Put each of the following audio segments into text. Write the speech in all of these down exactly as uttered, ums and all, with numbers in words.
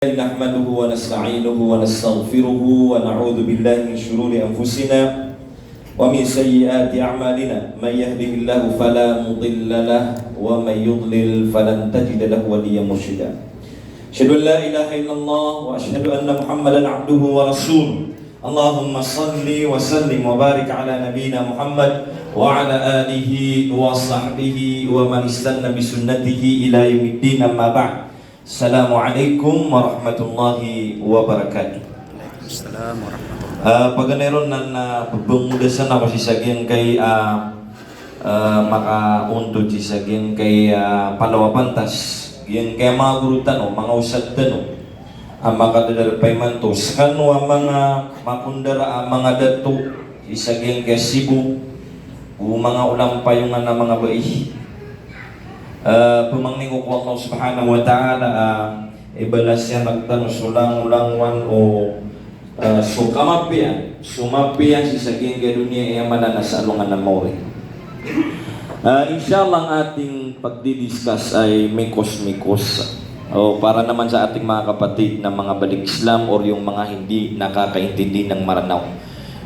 نحمده ونستعينه ونستغفره ونعوذ بالله من شرور أنفسنا ومن سيئات أعمالنا. من يهده الله فلا مضل له ومن يضلل فلن تجد له وليا مرشدا. أشهد أن لا إله إلا الله وأشهد أن محمدا عبده ورسوله. اللهم صل وسلم وبارك على نبينا محمد وعلى آله وصحبه ومن استن بسنته إلى يوم الدين، أما بعد. Assalamualaikum warahmatullahi wabarakatuh. Waalaikumsalam warahmatullahi. Ah, paganay ron na, na pagbangodasan ako sii sa giyangkai, ah, ah, makaontod sii sa giyangkai, ah, palaw a pantas, giyangkai manga goro tano, manga osad tano, ah, makadadarpa imanto, skano a manga makondara, ah, manga dato, sii sa giyangkai Cebu, o manga olampayongan a manga bai. Ah, pamangni ko ko Allah Subhanahu wa Ta'ala, ah, ibalas iyan rktano so langolangowan o, ah, so kamapiya, so mapiya sii sa giyangkai doniya, aya maana na sa alongan a maori. Ah, insha Allah, ang ating pagdi-discuss ay mikos-mikos. O, para naman sa ating mga kapatid na mga balik Islam or yung mga hindi nakakaintindi ng Maranao.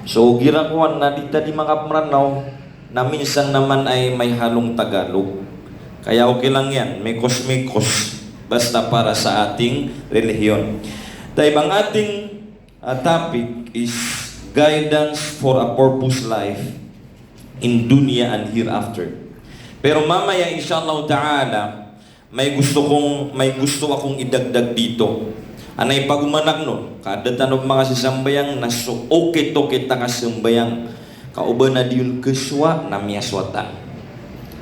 So, girakowan na di ta di makamaranaw, na minsan naman ay may halong Tagalog. Kaya okay lang yan, mikos-mikos, basta para sa ating relihiyon. Tayo, ang ating, ah, topic is guidance for a purpose life in dunya and hereafter. Pero mamaya, insha Allah Ta'ala, may gusto kong, may gusto akong idagdag dito. Anay pagoman akn on, kada tano makasisambayang na so okit-okit a kasambayang, ka o ba na di on kasowa na miyasowa tano.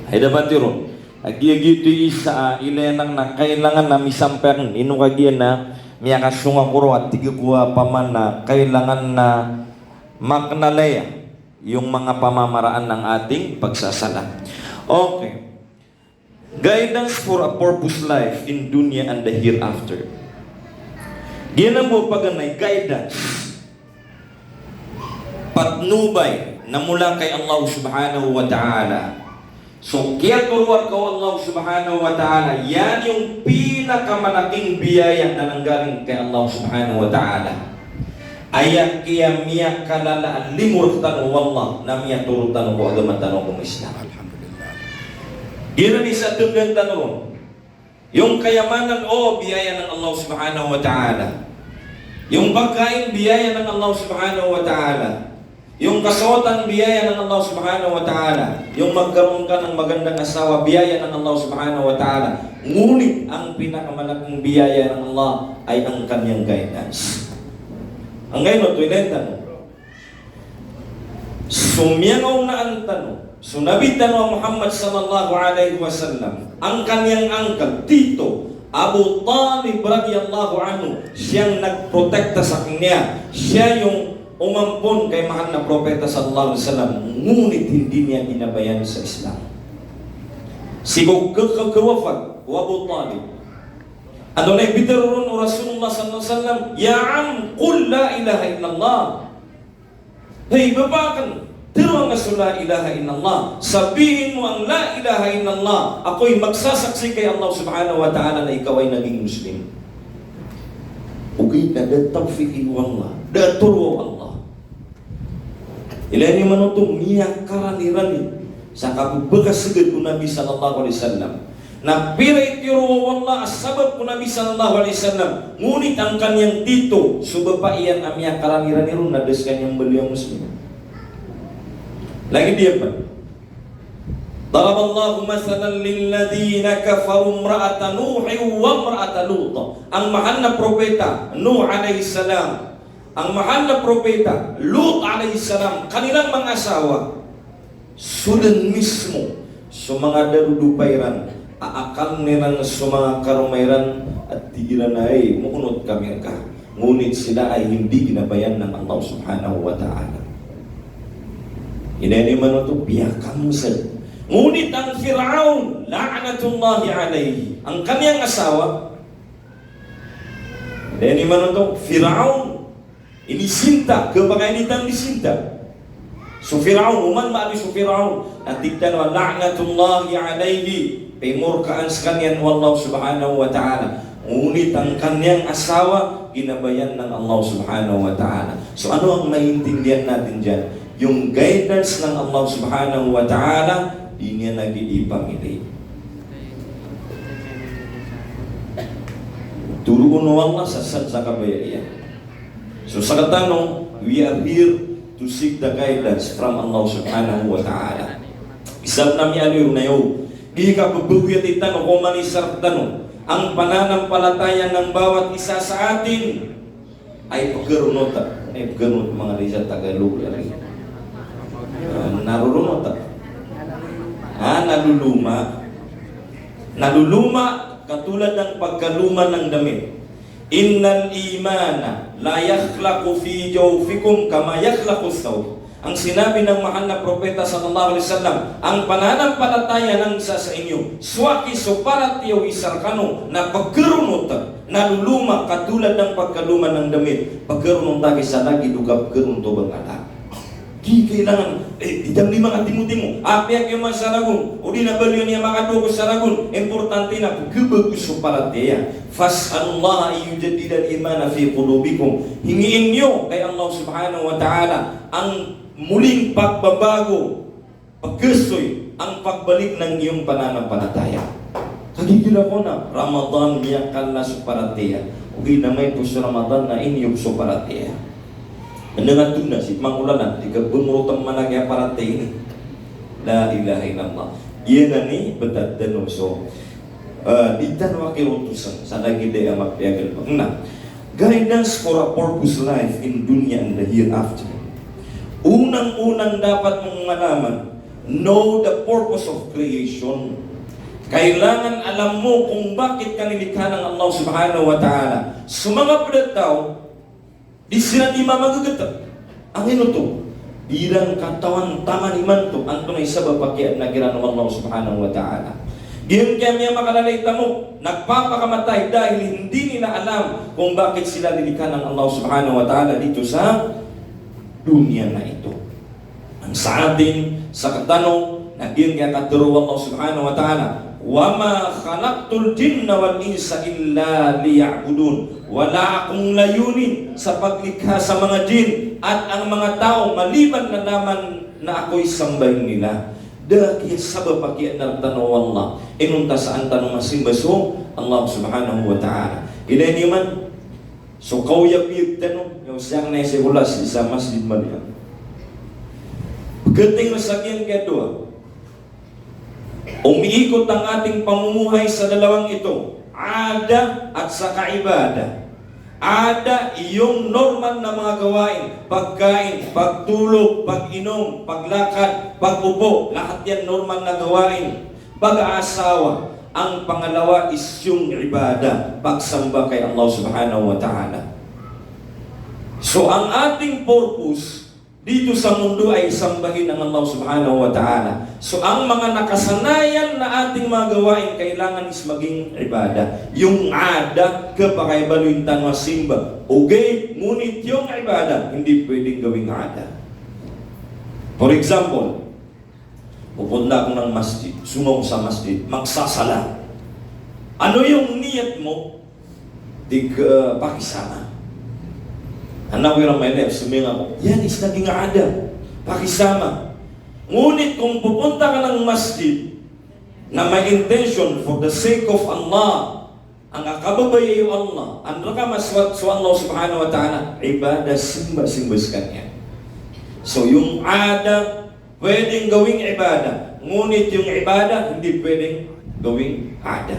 Ay dapat iron. Agiya giyoto i isa a ilay anan na kailangan na misampay akn, ino kagiya na miyakasong ako ron a tig ako a paman na kailangan na maknalaya yung mga pamamaraan ng ating pagsasala. Okay. Guidance for a purpose life in dunya and the hereafter. Giyanan bo paganay, guidance, patnobay na mula kay Allah Subhanahu wa Ta'ala. So, kiyatoroa rka o Allah Subhanahu wa Ta'ala, yan yung pinakamalaking biyaya na nanggaling kay Allah Subhanahu wa Ta'ala. Aya kiya miyakalala a limo rktano o Allah na miyatoro tano ko agama tano ko Islam. Alhamdulillah. Giyanan i isa a dnggan tano ron. Yung kayamanan, o, biyaya ng Allah Subhanahu wa Ta'ala. Yung pagkain, biyaya ng Allah Subhanahu wa Ta'ala. Yung kasawatan, biyaya ng Allah Subhanahu wa Ta'ala. Yung magkaroon ka ng magandang asawa, biyaya ng Allah Subhanahu wa Ta'ala. Ngunit ang pinakamalaking biyaya ng Allah ay ang kanyang guidance. Ang guidance, tuwidan tano. So miyangaonaan tano so Nabi tano a Muhammad sallallahu alaihi wasallam, angkang iyang angkel, tito, Abu Talib radiyallahu anhu, siyang nagprotekta sa kaniya, siya yung umampon kay mahal na propeta sallallahu alaihi wasallam, ngunit hindi niya ginabayaan sa Islam. Sii ko kaka-, kawafat o Abu Talib, antonaa i pitharo ron o Rasulullah sallallahu alaihi wasallam, "Ya am, qul la ilaha illallah." Hay bapa akn, tharoa ngka so la ilaha illallah. Sabihin mo ang la ilaha illallah, ako'y magsasaksi kay Allah Subhanahu wa Ta'ala na ikaw ay naging Muslim. Ogaid na da tawfiqi o Allah, da toroa o Allah. Ilaya niyo man oto, miyakarani-rani sa kapphakasagad o Nabi sallallahu alaihi wasallam. Na pira i tiyoro o Allah a sabap ko Nabi sallallahu alaihi wasallam, ngunit angkang iyang tito so bapa iyan a miyakarani-rani ron na da skaniyan mbaloy a Muslim. Lagid iyan pn, "Daraballahu mathalan lilladhina kafaru imra'ata Nuhin wa imra'ata Lut." Ang mahal na propeta Nuh alayhis salam, ang mahal na propeta Lut alayhis salam, kanilang mga asawa. So dn mismo so manga darodopa iran a akaln iran so manga karoma iran a tig iran a, "Ay, moonot kami rka." Ngunit sila ay hindi ginabayaan ng Allah Subhanahu wa Ta'ala. Ilaya niyo man oto, piyakamsad. Ngunit ang Firaun, la'natullahi alayhi, angkang iyang asawa, ilaya niyo man oto, Firaun, inisinta, kapakainitang isinta. So Firaun, oman maani so Firaun, na tig tano a la'natullahi alayhi, pimorkaan skaniyan o Allah Subhanahu wa Ta'ala. Ngunit ang kaniyang asawa, ginabayan ng Allah Subhanahu wa Ta'ala. So, ano ang maintindihan natin diyan? Yung guidance ng Allah Subhanahu wa Ta'ala, di niya na gid ipamili. Toroon o Allah sa, sa, sa kabaya iyan. So, sakatano, we are here to seek the guidance from Allah Subhanahu wa Ta'ala. Isab na miyaaloy ron a, iyo, di ka pepeguyati tano ko manisar tano ang pananampalataya ng bawat isa sa atin. Ay, pagkaronota. Ay, pagkaronota, mga Rizal, Tagalog, ano yun? Ah, naroronota. Ah, naluluma. Naluluma, katulad ng pagkaluma ng damit. "Innal imana la yakhlaqu fi jawfikum kama yakhlaqu thawb." Ang sinabi ng mahal na Propeta sallallahu alaihi wasallam, ang pananampalataya ng isa sa inyo, sowaki so paratiyaya o isa rekano na pagkaronota, naluluma, katulad ng pagkaluma ng damit, pagkaronota ki sa lagid o kapagkaronota o bangkala. Di kailangan, eh, di dam di makatimotimo. Apiya kayo man sa ragon, o di na baloy niyan makadowa ko sa ragon. Importante na pagkabago so paratiyaya. "Fas'alullaha an yujaddidal imana fi qulubikum." Hingiin niyo kay Allah Subhanahu wa Ta'ala ang muling pagbabago, pagkasoy, ang pagbalik ng iyong pananampalataya. Kagiya ko na, Ramadan, miyakal na so paratiyaya. Ogaid na maipos so Ramadan na iniyog so paratiyaya. Anda nga tona si mangolalan, di ka bemorot a managi a paratiyaya ini. La ilaha illallah. Iyan a ni betad tano so, eh, di tano a kirotosan sa lagid a mapiya a galebek. Na, guidance for a purpose life in dunya and the hereafter. Unang-unang dapat mong malaman, know the purpose of creation. Kailangan alam mo kung bakit ka nilikha ng Allah Subhanahu wa Ta'ala. So manga ped a taw, di siran di mamagagat. Angkoto, di iran katawan taman imanto antonaa i sabap a kiyaadna kiran o Allah Subhanahu wa Ta'ala. Giyangkaya miyamakalala i tamok, nagpapakamatay dahil hindi nila alam kung bakit sila nilikha ng Allah Subhanahu wa Ta'ala dito sa dunya na ito. Ang sa atin, sa katano, na giyangkaya katharo o Allah Subhanahu wa Ta'ala, "Wa ma khalaqtul jinna wal insa illa liya'budun." Wala akong layunin sa paglikha sa mga jin at ang mga tao maliban na lamang na ako'y sambahin nila. Da a kiyasabap a kiyaadna rektano o Allah. Inonta saan tano masimba so Allah Subhanahu wa Ta'ala. Ilay niyo man, so kaoyagoyag tano, iyo siyang na i sikola sa isa masjid Madiina. Pagdating sa giyangkaya dowa, umiikot ang ating pamumuhay sa dalawang ito, ada at saka ibada. Ada, iyong normal na mga gawain, pagkain, pagtulog, pag-inom, paglakad, pag-upo, lahat yan normal na gawain. Pag-aasawa, ang pangalawa is yung ibada, pagsamba kay Allah Subhanahu wa Ta'ala. So, ang ating purpose dito sa mundo ay sambahin ang Allah Subhanahu wa Ta'ala. So, ang mga nakasanayan na ating mga gawain kailangan is maging ibada. Yung ada, kapakay baloy tano a simba. Okay, ngunit yung ibada, hindi pwedeng gawing ada. For example, pupunta ako ng masjid, songowa ako sa masjid, magsasala. Ano yung niyat mo? Di ka pakisama. Anak ko yung may life, suming ako. Yan is naging ada. Pakisama. Ngunit kung pupunta ka ng masjid na may intention for the sake of Allah, ang kababayai o Allah, an reka maswat so Allah Subhanahu wa Ta'ala, ibada, simba, simba sekaniyan. So, yung ada, pwedeng gawing ibada, ngunit yung ibada, hindi pwedeng gawing ada.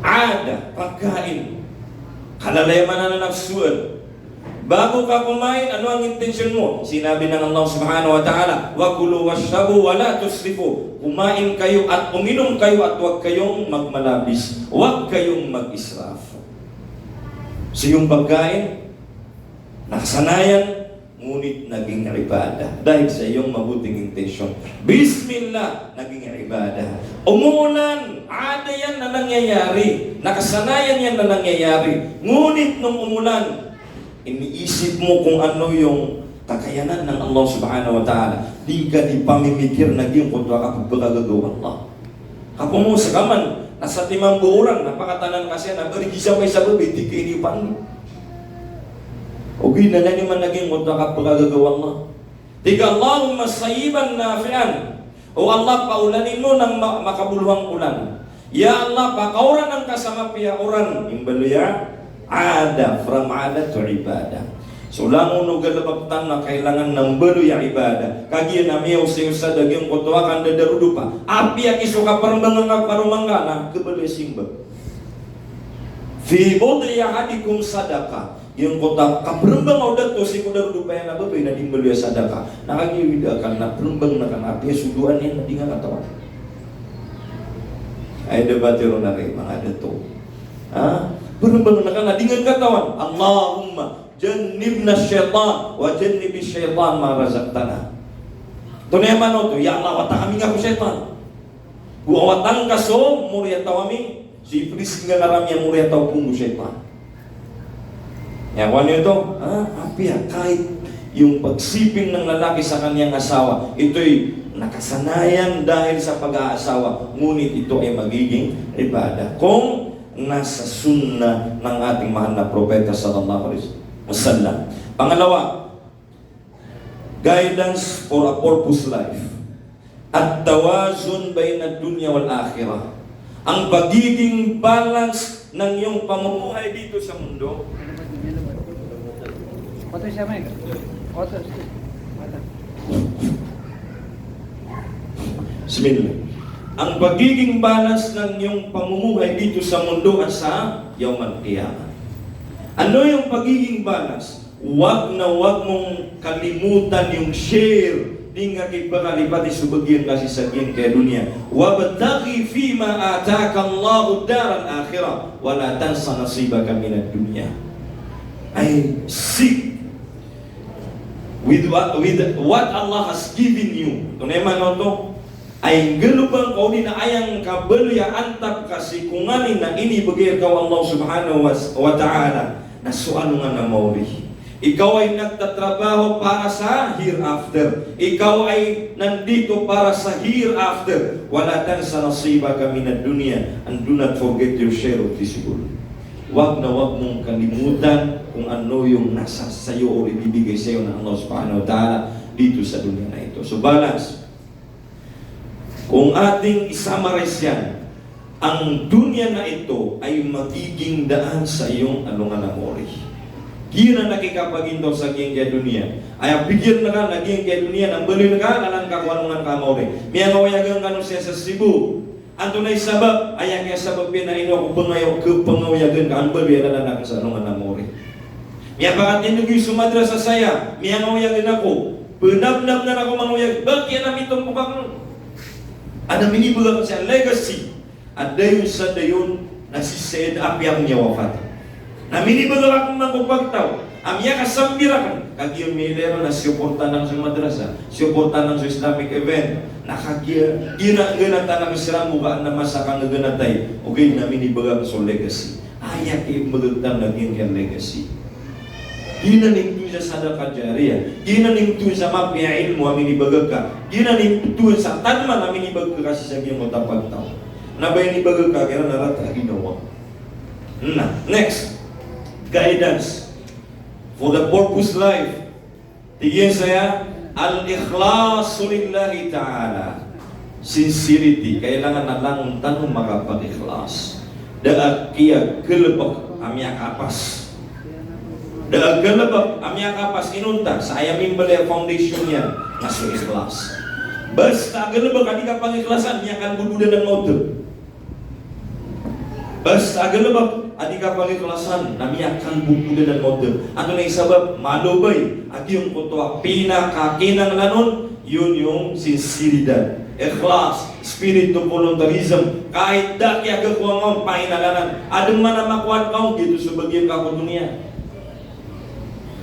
Ada, pagkain. Kalalayaman na nafsuan. Bago ka kumain, ano ang intention mo? Sinabi ng Allah Subhanahu wa Ta'ala, "Wa kulu washrabu wa la tusrifu." Kumain kayo at uminom kayo at huwag kayong magmalabis. Huwag kayong mag-israf. So, yung pagkain, nakasanayan, ngunit naging ibada dahil sa iyong mabuting intensyon. Bismillah, naging ibada. Umuulan, ada yan na nangyayari. Nakasanayan yan na nangyayari. Ngunit nung umulan, iniisip mo kung ano yung kakayanan ng Allah Subhanahu wa Ta'ala. Di ka di pamimikir na giyangkoto a kapagagagawa o Allah. Kapoon sa kaman, Na satiman bo oran na pakatanan ka siya na bari di sa may sabab, eh, di ka inipan. Ogaid na lagi man laging oto a kapagagawa Allah. Tig ka, Allahumma sayyiban nafi'an. O Allah, paolanin mo nang ma-, makabolohang olan. Ya Allah, pakaoranan ka sa mapiya a olan. Imbaloy a ada, from ada to ibada. So langon o galebek tano na kailangan na mbaloy a ibada. Kagiya na miyaosayosa da giyangkoto a kandadarodopa. Apiya ki so kaperembangan ka karoma ngka na kebaloy a simba. Fi bud'i ahadikum sadaqah. Giyangkoto a kaperembang o dato sii ko darodopa iyan a babay na di mbaloy a sadaqah. Na kagiya wida aken na perembang aken apiya so dowaan iyan na di ngka katawan. Ay, da ba tiro na ri manga dato. Ha? Perembang aken na di ngka katawan. Allahumma jannibna shaytan wa jannibi shaytan ma razaqtana. Tonaa i maana oto, ya Allah, wata kami ngka ko shaytan. Go wata ngka so moriyataw ami, so ipilis ngka ngka rami a moriyataw pon go shaytan. Ya, kowan iyo to, ha? Apiya, kahit yung pagsiping ng lalaki sa kanyang asawa, ito'y nakasanayan dahil sa pag-aasawa, ngunit ito ay magiging ibadah kung nasa sunnah ng ating mahal na Propeta sallallahu alaihi wasallam. Pangalawa, guidance for a purpose life. At-tawazun baina dunya wal akhirah. Ang pagiging balance ng iyong pamumuhay dito sa mundo. Bismillah. Ang pagiging balance ng iyong pamumuhay dito sa mundo at sa Yawmal Qiyamah. Ano yung pagiging balance? Wag na wag mong kalimutan yung share, di ngka kipakalipat so bagian ka sii sa giyangkaya doniya. Wabtaghi fima ataka Allahu daral akhirah, wala tansa nasibaka minad dunya. Ay, seek with what, with what Allah has given you. Tonaa i maana oto? Ay nggalebek ka odi na aya ngka baloy a antap ka sii ko nganin a inibegay rka o Allah subhanahu wa, wa ta'ala, na so alongan a maori. Ikaw ay nagtatrabaho para sa hereafter. Ikaw ay nandito para sa hereafter. Wala tansa nasibaka minad dunya, and do not forget your share of this world. Wag na wag mong kalimutan kung ano yung nasa sayo o ibibigay sayo ng Allah subhanahu wa ta'ala dito sa dunya na ito. So, balance. Kung ating i-summarize yan, ang dunya na ito ay magiging daan sa iyong alongan a maori. Giyanan a kikapagintaw sa giyangkaya dunya. Aya pikiren ka na giyangkaya dunya na mbaloy ka, na langon ka ko alongan ka a maori. Miyangaoyagan kano siya sa Cebu. Antonaa i sabap? Aya kiyasabap iyan na ino ako pengayo, kepengaoyagan ka a mbaloy a lalan aken sa alongan a maori. Miyapakatindeg iyo so madrasa saya, miyangaoyagan ako. Penabnabnan ako mangaoyag, ba kiyan a mitompok aken on. Aden a minibegay aken sa legacy a dayon sa dayon na si Sayyid, apiya miyawafat. Na minibegay aken man ko pagtaw a miyakasambir aken, kagiya miilay ron na siyoportahan aken so madrasa, siyoportahan aken so Islamic event. Na kagiya, ina, nggenatan aken siran bo ka na masa ka nggenatay, ogaid na minibegay aken so legacy. Aya kiyabegay tano na giyangkaya legacy. Giyanan i mitoon sa sadaqah jariyah. Giyanan i mitoon sa mapiya a ilmo a minibegay ka. Giyanan i mitoon sa tadman a minibegay ka sii sa giyangkoto a pagtaw. Na ba inibegay ka kiran a rata a ginawa. Na, next. Guidance for the purpose life. Tig iyan saya, al-ikhlasu lillahi ta'ala. Sincerity. Kailangan na langon tano makapag-ikhlas. Da a kiyagalebek a miyakapas. Da a galebek a miyakapas inonta sa aya mimbaloy a foundation iyan na so ikhlas. Basta a galebek a di kapangikhlasan, miyakalbodbodan a maoto. Basta a galebek a di kapangikhlasan na miyakalbodbodan a maoto. Antonaa i sabap? Malobay a giyangkoto a pinakakinanglan on, iyon yung sinceridad, ikhlas, spirit of voluntarism. Kahit da kiyagakowa ngka on, painalanan. Aden man a makowa ngka on, giyoto so bagian ka ko doniya.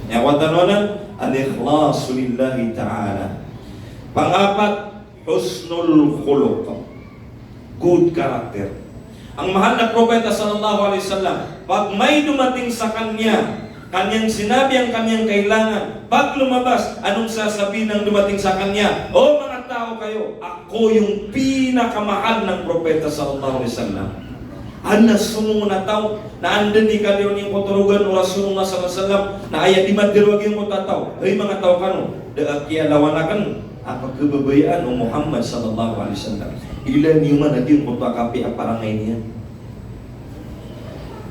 Aya kowa tano anan, al-ikhlasu lillahi ta'ala. Pangapat, husnul khuluq. Good character. Ang mahal na Propeta sallallahu alaihi wasallam, pag may dumating sa kanya, kanyang sinabi ang kanyang kailangan, pag lumabas, anong sasabihin ng dumating sa kanya? O mga tao kayo, ako yung pinakamahal ng Propeta sallallahu alaihi wasallam. Adn a somong a taw, na anda dn i kaliyo niyan ko torogan o Rasulullah sallallahu alaihi wasallam, na aya di matero a giyangkoto a taw, hay manga taw kano, da a kiyalawan akn a pkhababayaan o Muhammad sallallahu alaihi wasallam. Ilaya niyo man a giyangkoto a kapiya a parangay niyan.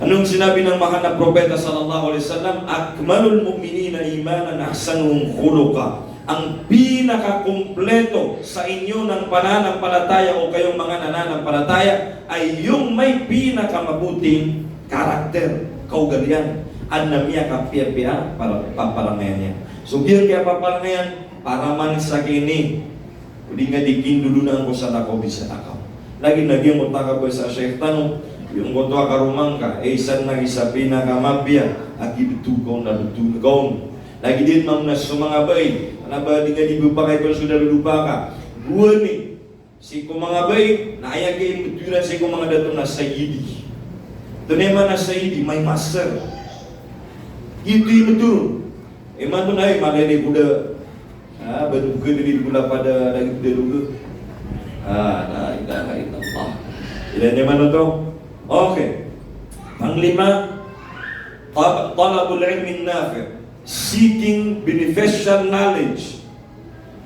Anong sinabi ng mahal na propeta sallallahu alaihi wasallam? "Akmalul mu'minina imanan ahsanuhum khuluqa." Ang pinakakumpleto sa inyo ng pananampalataya o kayong mga nananampalataya ay yung may pinakamabuting karakter, kaugalian, adn a miyakapiyapiya para paparangayan iyan. So, giyangkaya paparangayan, para man sa kini. Odi nga di kindodonaan ko sa takaw, di sa takaw. Lagid na giyangkoto a kabaya sa Sheikh tano, giyangkoto a karoma ngka, e, isa na giya sa pinakamapiya a kibtho ka on na btho ka on. Lagid iyan mambo na so manga bai, na ba di nga di bpakay ko so darodopa ka. Gowani, sii ko manga bai, na aya kimbtho iran sii ko manga dato na Sayyidi. Tonaa i maana Sayyidi, my master. Giyoto i mbtho ron. Imanto na, ay, malay ko da. Ah, ba dn ko dn di ko lapad a lagid da rogo. Ah, la ilaha illallah. Ilaya niyo man oto. Okay. Panglima, tal-, talabul ilmin nafi'. Seeking beneficial knowledge.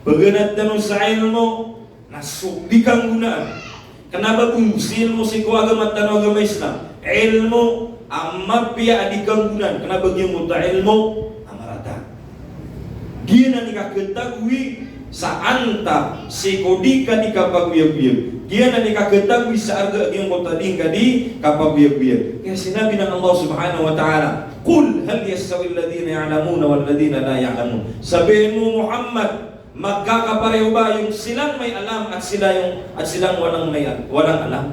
Paganad tano sa ilmo na so di kanggonaan. Kna ba bo si ilmo sii ko agama tano a agama Islam, ilmo a mapiya a di kanggonaan, kna ba giyangkoto a ilmo a marata. Giyanan i kakatagowi sa antap sii ko di ka di kapagoyagoyag. Giyanan i kakatagowi sa arga giyangkoto a di ka di kapagoyagoyag. Kaya sinabi ng Allah Subhanahu wa Ta'ala, "Qul hal yastawi alladhina ya'lamuna walladhina la ya'lamun?" Sabihin mo, Muhammad, magkakapareho ba yung silang may alam at sila yung, at silang walang may al-, walang alam?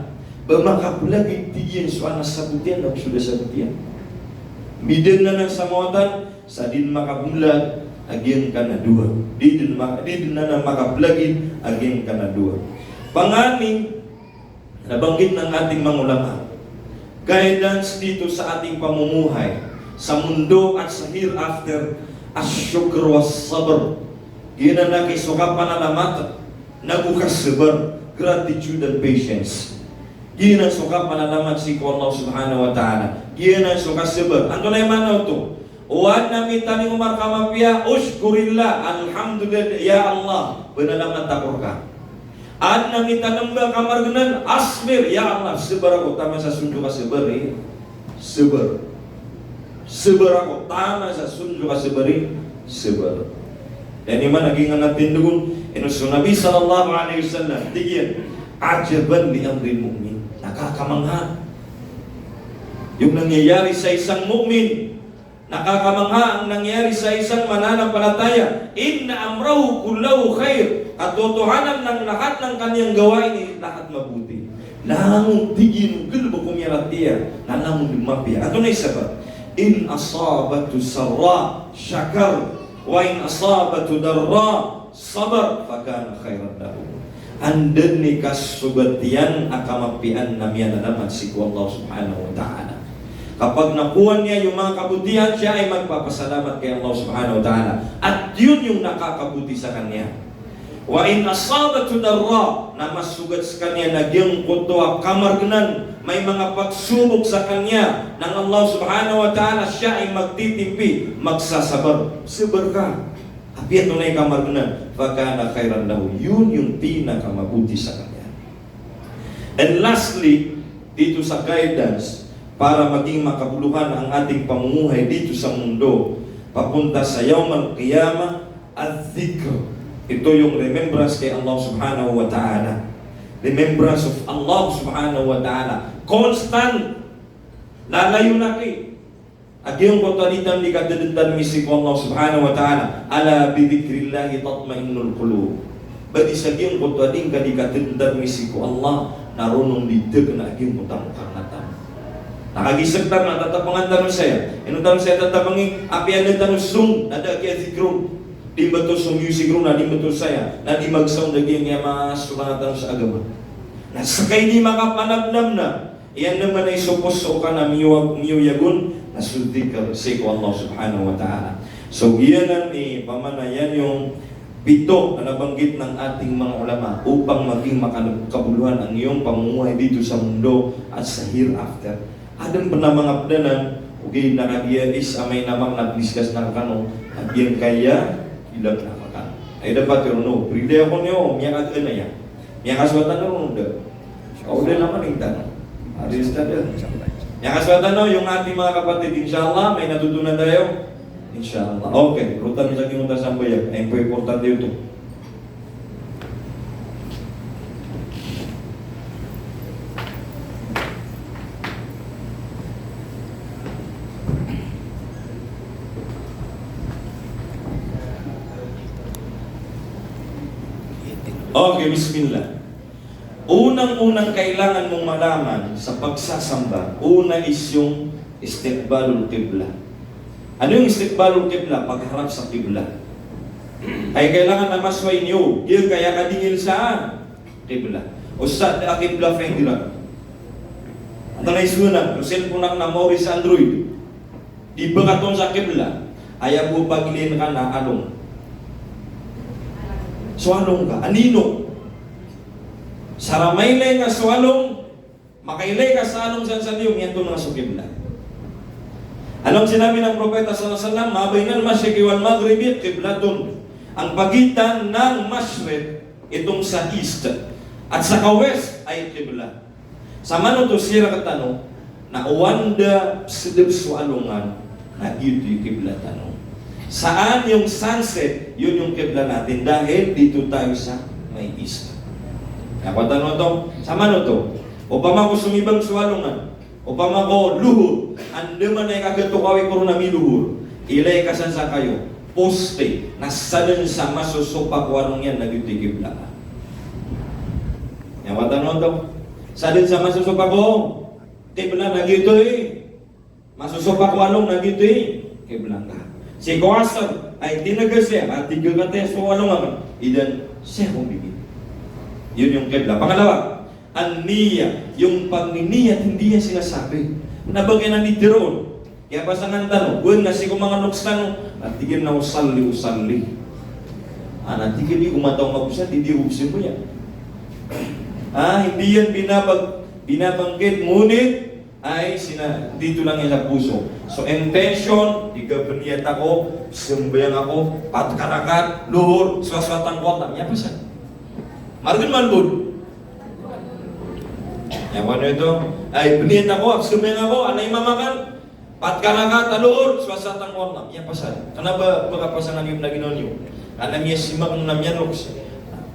Ba makaplagid, tig iyan, so anas sabot iyan, ago so da sabot iyan? Midn anan sa mawatan, sa di dn makapmlag a giyangkanan a dowa. Di dn ma-, di dn anan makaplagid a giyangkanan a dowa. Panganim, nabanggit ng ating mga ulama, guidance dito sa ating pamumuhay, sa mundo at sa hereafter, ash-shukr was-sabr. Giyanan a ki so kapanalamat, nago kasabar, gratitude and patience. Giyanan so kapanalamat sii ko Allah Subhanahu wa Ta'ala. Giyanan so kasabar. Antonaa i maana oto? O adn a mitanimo rka a mapiya, ushkurillah, alhamdulillah, ya Allah, panalamatan ako rka. Adn a mitanimo rka a margnan, asbir, ya Allah, sabar ako, taman sa so ndod ka sabar, e. Sabar. Sabar ako, taman sa so ndod ka sabar, e. Sabar. Aya niyo man a giyangkanan a tindg on, ino so Nabi sallallahu alaihi wasallam, tig iyan, "Ajaban li amril mu'min." Nakakamangha. Yung nangyayari sa isang mu'min, nakakamangha ang nangyayari sa isang mananampalataya. "Inna amrahu kullahu khair." Katotohanan ng lahat ng kaniyang gawain ay lahat mabuti. Langon, tig iyan, o galbk o miyaratiyaya na langon dn mapiya. Antonaa i sabap? "In asabathu sarra shakar, wa in asabathu darra sabar, fakana khairan lahu." Anda dn i kasogat iyan a kamapiyaan na miyanalamat sii ko Allah Subhanahu wa Ta'ala. Kapag nakuha niya yung mga kabutihan, siya ay magpapasalamat kay Allah Subhanahu wa Ta'ala. At yun yung nakakabuti sa kanya. Wa in asabathu darra, na masogat skaniyan a giyangkoto a kamargnan, may mga pagsubok sa kanya ng Allah Subhanahu wa Ta'ala, siya ay magtitimpi, magsasabar. Sabar ka. Apiya antonaa i kamargnan, fakana khairan lahu. Yun yung pinakamabuti sa kanya. And lastly, dito sa guidance para maging makabuluhan ang ating pamumuhay dito sa mundo, papunta sa Yawmal Qiyamah, adh-dhikr. Ito yung remembrance kay Allah Subhanahu wa Ta'ala. Remembrance of Allah Subhanahu wa Ta'ala. Constant. Lalayon aki. A giyangkoto a di tano di katadmtadmi sii ko Allah Subhanahu wa Ta'ala. Ala bidhikrillahi tatma'innul qulub. Ba di sa giyangkoto a di ngka di katadmtadmi sii ko Allah, na ron on di tagna a giyangkoto a mokangatan. Na kagiya sktano na tatapangan tano saya. Ino tano saya tatapangi, apiya anda tano song, na da a kiyadhikr on. Di mbato so music ron, na di mbato saya, na di mag-sound a giyangkaya masokanatan sa agama. Na ska i di makapanabnabna, iyan dn man i so poso ka na miyo-, miyoyag on, na so dhikr sii ko Allah Subhanahu wa Ta'ala. So giyanan i pamanayan iyo, Pito a nabanggit ng ating mga ulama upang maging makabuluhan ang iyong pamumuhay dito sa mundo at sa hereafter. Adn pn a manga pd anan, ogaid na kagiya isa a mainamak na pndiskas na rkano, a giyangkaya ilag na rkano. Ay dapat iyo, no? Brida ako niyo, miyakagaan aya. Miyakasowa tano ron, da. O, da naman ito, no? Alis ka da. Miyakasowa tano, yung ating mga kapatid, inshallah, may natutunan tayo. Inshallah. Okay, rotan sa ating utas ang bayag. Ay, importante ito. Okay, bismillah. Unang-unang kailangan mong malaman sa pagsasamba, una is yung istiqbalul qibla. Ano yung istiqbalul qibla? Pagharap sa qibla. Ay kailangan na masway niyo, di kaya kadingil sa qibla. O sa da qibla fengira. Antonaa i sunan, o cellphone ak na maori sa Android. Di ba katon sa qibla, aya bo pagilin ka na along. So along ka, anino? Sa ra mailay ka so along, makailay ka sa along san sa liyo, miyanto na so qibla. Along sinabi ng Propeta sallallahu alaihi wasallam, "Ma bainal mashriqi wal maghribi qiblatun." Ang pagitan ng mashriq, itong sa east, at saka west ay qibla. Sa manoto sirak tano, na o anda psdp so alongan, na giyoto i qibla tano. Saan yung sunset, yun yung qibla natin dahil dito tayo sa may east. Kaya tano to, sa manoto, opama ko somibang so alongan, opama ko luhur, andamanaya i kagatokawi ko ron a miluhur, ilay ka san sa kayo, poste, na sadn sa masosopak o along iyan na giyoto i qibla ka. Kaya tano to, sadn sa masosopak o qibla na giyoto i, masosopak o along na giyoto i qibla ngka. Sii ko asr, ay tinagas iyan, a tig a kataya so along akn, idan sii ko bibit. Yun yung qibla. Pangalawa, an-niyah, yung pagniniyat, hindi yan sinasabi. Na ba kaya nandito ron? Kaya pasangan tano, buwan na sii ko manga loks tano, a tig iyan na usalli, usalli. Ana tig iyan di ko mataw mag-usalli, di ko psmbayang. Ah, hindi yan binabag-, binabangkit, ngunit ay sina-, dito lang yan sa puso. So, intention, di ka bniyat ako, psmbayang ako, pat ka rakat, luhur, swaswatan ko Allah. Miyapasad. Margn man bo. Aya bo ito, ay bniyat ako, psmbayang ako, ana imam akn, pat ka rakat a luhur, swaswatan ko Allah. Miyapasad. Kna ba, ba kapasangan iyo na ginawa niyo? Kna miyasimak na miyaloks.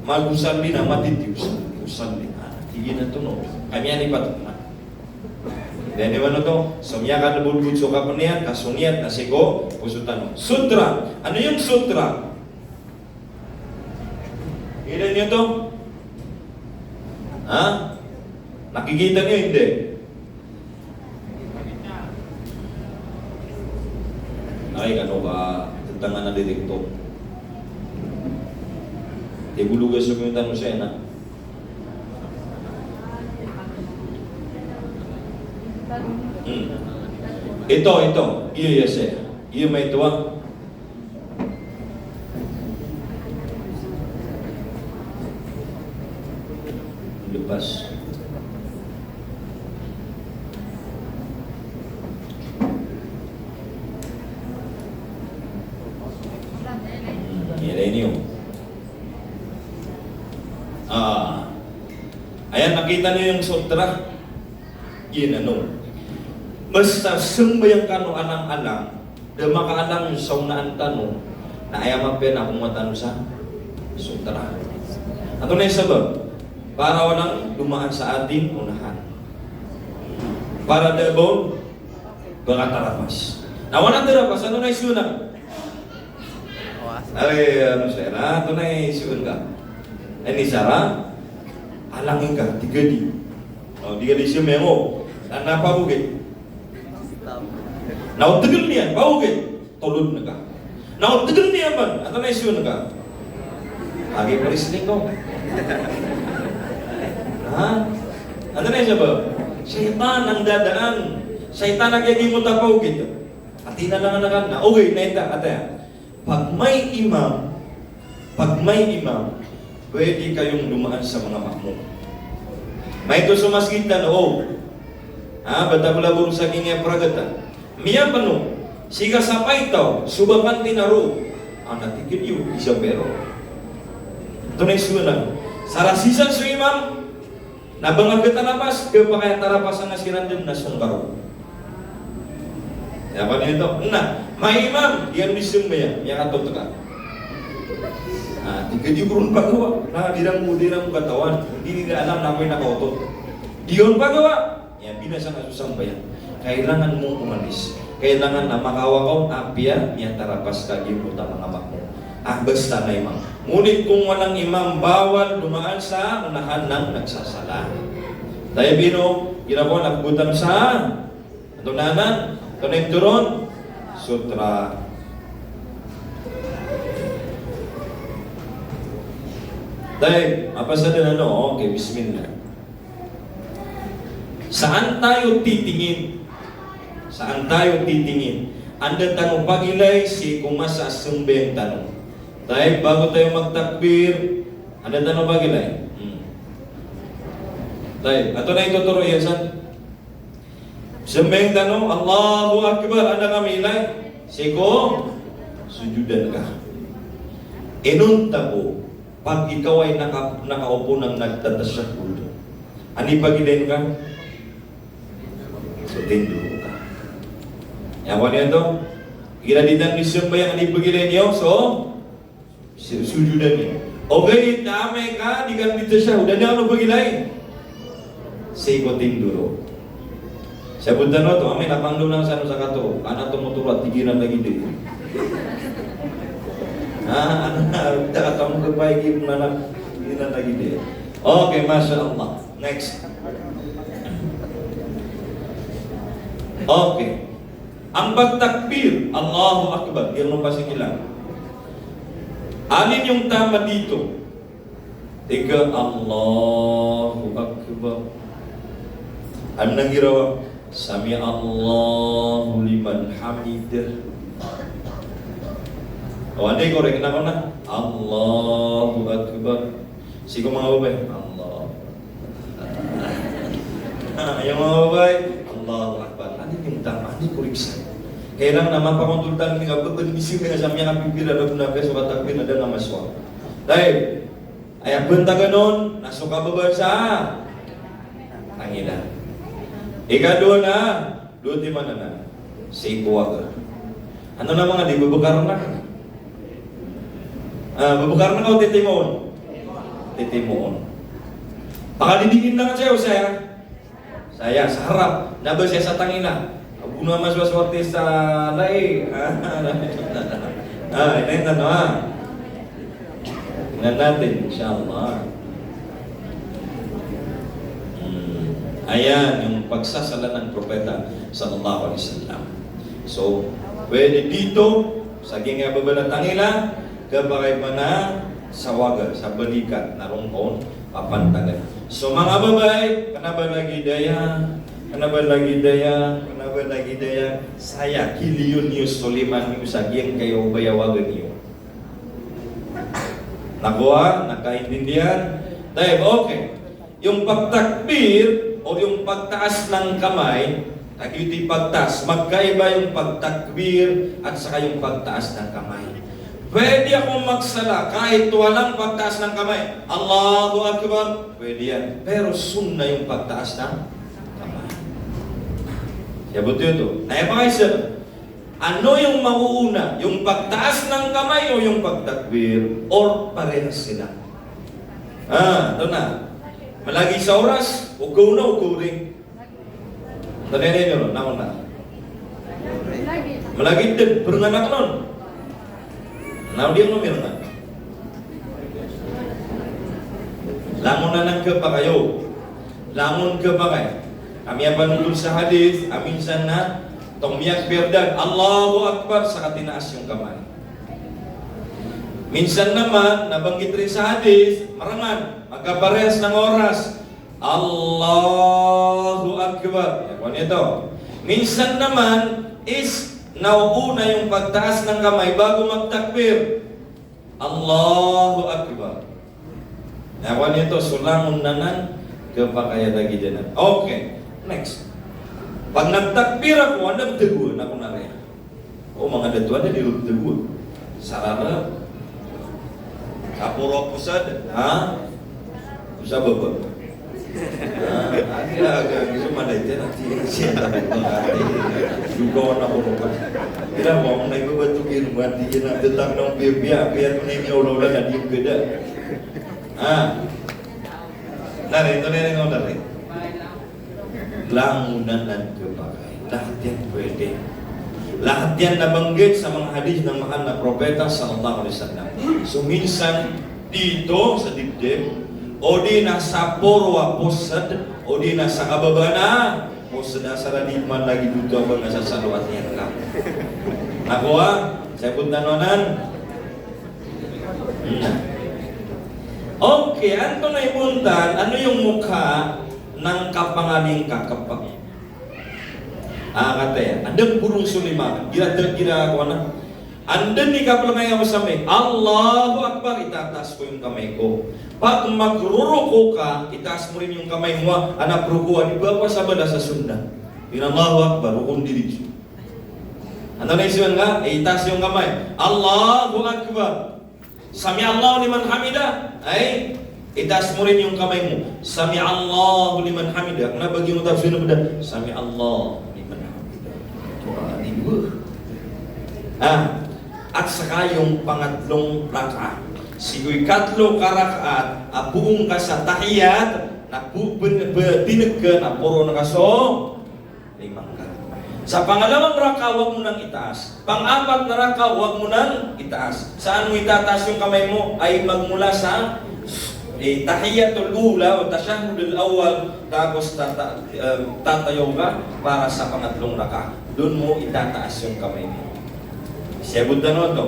Mag-usalli na matiti, usalli, usalli. Ah, tig iyan a tono. Kami ani pat na. Dn iyan oto, so miyakadbolbod so kapn iyan, ka so niyat na sii ko poso tano. Sutra. Ano yung sutra? Ida niyo to? Ha? Nakikita niyo, hindi? Ay, ano ka? Tantangan na direkto. Di bulugan so kami tano sa ina. Hmm. Ito, ito. Iyo, yes, eh. Iyo, may tuwa. Lepas. Hmm, yan, yan, yun. Ah. Ayan, nakita niyo yung sutra? Iyan ano. Basta sambayang kano alang-alang, da makaalang sa onaan tano, na aya mapiya na komowa tano sa sutra. Antonaa i sabap? Para walang dumaan sa ating unahan. Para da bo pkatarapas. Na o anan tarapas, antonaa i siyonan? Ay, ano siya, na, antonaa i siyon ka? Ay, ni Sarah, alang ingka, tig a di. O, tig a di siya mengo. Na, na pawgit. Na o tegel niyan, pawgit. Tolod na ka. Na o tegel niyan man, antonaa i siyon ka? Lagi pa wrestling ko. Ha? Antonaa i sabap? Shaytan ang dadaan. Shaytan ang aya di mo tapawgit. Ati na lang anak na. Okay, na ita, ata. Pag may imam, Pag may imam, pwede kayong dumaan sa mga makmum. Maito so masgit tano, o. Ha, bata bolabola sa giyangkaya pragatan. Miyapano, sii ka sapay taw, so ba panti na roo. Ana tig iyo, isa pero. Tonaa i sowaan. Sa rasisan so imam, na ba nga katarapas, kapakay a tarapasan na siran dn na songkaro. Aya pn ito. Na, may imam, iyan di sambayang, miyakatoto ka. Ah, di ka di ko ron pagawa. Na, di ran mo, di ran mo katawan. Di nila alam na akoy nakaotot. Di on pagawa. Aya binasa nga so sambayang. Kailangan mong umalis. Kailangan na makawa ka on apiya miyatarapas ka giyangkoto a manga makmum. Ah, basta na imam. Ngunit kung walang imam, bawal dumaan sa unahan ng nagsasala. Tayyib, ino, ginagawa na pagbutan sa, antonaa nan, antonaa i tharoon? Sutra. Tayyib, apa sa dn ano? Okay, bismillah. Saan tayo titingin? Saan tayo titingin? Anda tano pagilay sii ko masa a sambayang tano? Tayyib, bago tayo magtakbir, anda tano pagilay? Hmm. Tayyib, antonaa i totoro iyan san? Sambayang tano, Allahu Akbar, anda ka mailay? Sii ko sujudan ka. Inonta bo, pag ikaw ay naka-, nakaopo na nagtatashahhud, anda i pagilayn ka? So tindoro ka. Aya pn ito. Igira di tano di sambayang, anda i pagilayn iyo? So, su-, sujudan iyo. Ogaid na amay ka di ka di tashahhud, anda kano pagilayn? Sii ko tindoro. Sabot tano oto, amay na pangdonang sa ano sa kato, ana tomotoro a tig iran lagid aya. Ha, ana, da ka tamo ka paigi mana tig iran lagid aya. Okay, masha Allah. Next. Okay. Ang pagtakbir, Allahu Akbar, di ron pasikilan. Alin yung tama dito? Tig ka, Allahu Akbar. Ano ang girawa? Sami Allahu liman hamidah. O, anda i korek na ko na? Allahu Akbar. Sii ko manga babay, Allahu Akbar. Ah, aya manga babay, Allahu Akbar. Anda i tama, anda i korek san? Kailangan na mapakontrol tano tig a ba, ba, di sii ka sa miyakapipira na gona ka so katakbir na da nga masowal. Tayyib. Aya bantagan on na so kababaan sa tangila. Ikadowa na, dowa timan anan. Sii ko waga. Antonaa manga di, babakar na. Ah, babakar na ka o titimoon? Titimoon. Pakadidingin na ka saya, o saya? Saya, sa harap, na ba saya sa tangila? Ago na mas, mas artista lagi. Ah, ina, ina, no, ha? Tingnan natin, inshallah. Hmm. Ayan, yung pagsasala ng Propeta sallallahu alaihi wasallam. So, pwede dito, sa giyangkaya babaan a tangila, kapakay mana sa waga, sa balikat, na roo ka on papantagan. So, manga babay, kna ba lagid aya, kna ba lagid aya, kna ba lagid aya, saya, kiliyo niyo so lima niyo sa giyangkaya obay a waga niyo. Nakuha? Nakaintindihan? Tayyib, okay. Yung pagtakbir o yung pagtaas ng kamay, lagid oto i pagtaas, magkaiba yung pagtakbir at saka yung pagtaas ng kamay. Pwede akong magsala kahit walang pagtaas ng kamay. Allahu Akbar, pwede yan. Pero sunnah yung pagtaas ng kamay. Sabot iyo oto. Aya pakaisa, ano yung mauuna? Yung pagtaas ng kamay o yung pagtakbir? Or parehas sila? Ah, ito na. Malagid sa oras, o kauna, o kaori. Tandaan niyo, nauna. Malagid dn, pernganak non. Na o di ako mirngan. Langon anan khapakay, o. Langon khapakay. Ka miyapanotol sa hadith, a minsan na, tonaa miyakbir dn, Allahu Akbar, saka tinaas yung kamay. Minsan naman, nabanggit rin sa hadith, marangan, magkaparehas ng oras. Allahu Akbar. Aya pn ito. Minsan naman is nauuna yung pagtaas ng kamay bago magtakbir. Allahu Akbar. Na, kowan oto, so langon anan khapakay a lagid anan. Okay, next. Pag nagtakbir ako, anda btad ko, na ko nariya. O, manga dato, anda di ro btad ko. Sarara. Kaporo ako sa, ha? Sa baba. Ah, ati, ah, ati, so manda iti na, ati, siya na, ati, lugaw na ko, lugaw. Ira ko, ang naibabato ko, ati, na, tetap na, biya, biya, biya, ito na, iniyaw, wala, wala, na, di ko da. Ah. Dari, ito na, ito na, dari. Langon anan khapakay. Lahat iyan pwede. Lahat iyan nabanggit sa manga hadith ng mahal na Propeta sallallahu alaihi wasallam. So minsan, dito sa dibdib, o di na sa poro a posed, o di na sa kababa na posed, asar a di man lagid oto a ba nga sa saloat iyan ka. Nakowa, sa ibon tano anan. Hmm. Okay, antonaa i bontal, ano yung mukha ng kapangaling ka kapag Ah, kataya. Anda mborong so lima. Gira, gira, kowan na. Anda i kapelengay ako sa may, Allahu Akbar, itataas ko yung kamay ko. Pag magroroko ka, itaas mo rin yung kamay mo, a, anak roko, a di ba ko sa bala sa sunnah. Yung Allahu Akbar, roko diritso. Antonaa i siyowan ka, eh, itaas yung kamay. Allahu Akbar. Sami'allahu liman hamidah. Ay, itaas mo rin yung kamay mo. Sami'allahu liman hamidah. Kena ba giyoto a tafsir na beda? Sami'allahu liman hamidah. Wah, di ba? Ah, at saka yung pangatlong rakaat. Sii ko ikatlo ka rakaat, a boong ka sa tahiyat, na bo-, ben-, be-, bineg ka, na poro na ka so lima ngka. Sa pangalawang rakaat, wag mo nang itaas. Pangapat na rakaat, wag mo nang itaas. Saan mo itataas yung kamay mo? Ay magmula sa, eh, tahiyatul ula o tashahhudul awwal, tapos tata-, eh, tatayo ka para sa pangatlong rakaat. Doon mo itataas yung kamay mo. Siyabot na noon to.